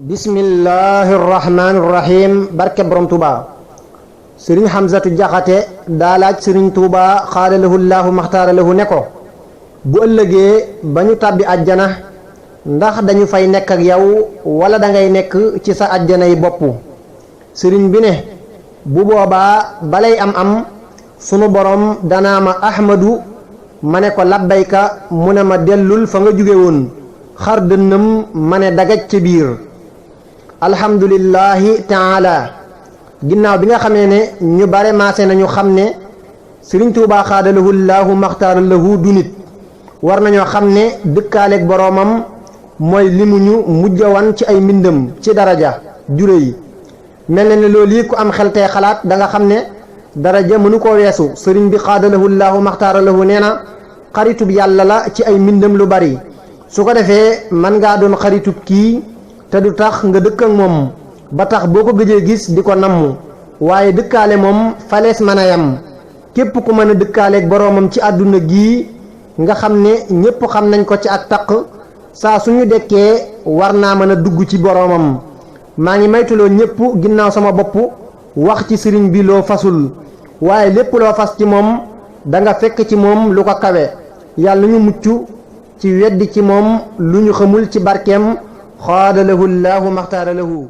bismillahi rahmaani rahim barke borom Touba sëriñ Hamzatu Jaxate daa laaj sëriñ Touba xaadalahu llaahu maxtaara lahu ne ko bu ëllëgee ba ñu tàbbi àjjana ndax dañu fay nekk ak yow wala dangay nekk ci sa àjjana yi bopp. sëriñ bi ne bu boobaa balay am sunu borom danaa ma ahmadu ma ne ko labbayka mu ne ma dellul fa nga jóge woon xar dënnam ma ne dagaj ca biir. alhamdulillahi taala ginnaaw bi nga xamee ne ñu bare maase nañu xam ne sëriñ Tuubaa xaadalahu llaahu maxtaara lahu du nit war nañoo xam ne dëkkaaleeg boroomam mooy limuñu mujjawan ci ay mbindam ci daraja jure yi mel na ne loolu yi ku am xel tey xalaat da nga xam ne daraja mënu koo weesu. sëriñ bi xaadalahu llaahu maxtaara lahu nee na xaritub yàlla la ci ay mbindam lu bari su ko defee mën ngaa doon xaritub kii te du tax nga dëkk ak moom ba tax boo ko gëjee gis di ko namm waaye dëkkaale moom falees mën a yam képp ku mën a dëkkaaleeg boroomam ci àdduna gii nga xam ne ñépp xam nañ ko ci ak taq saa suñu dekkee war naa mën a dugg ci boroomam. maa ngi maytuloo ñépp ginnaaw sama bopp wax ci sëriñ bi loo fasul waaye lépp loo fas ci moom da nga fekk ci moom lu ko kawe. yàlla ñu mucc ci weddi ci moom lu ñu xamul ci barkeem xaadalahu llaahu maxtaara lahu.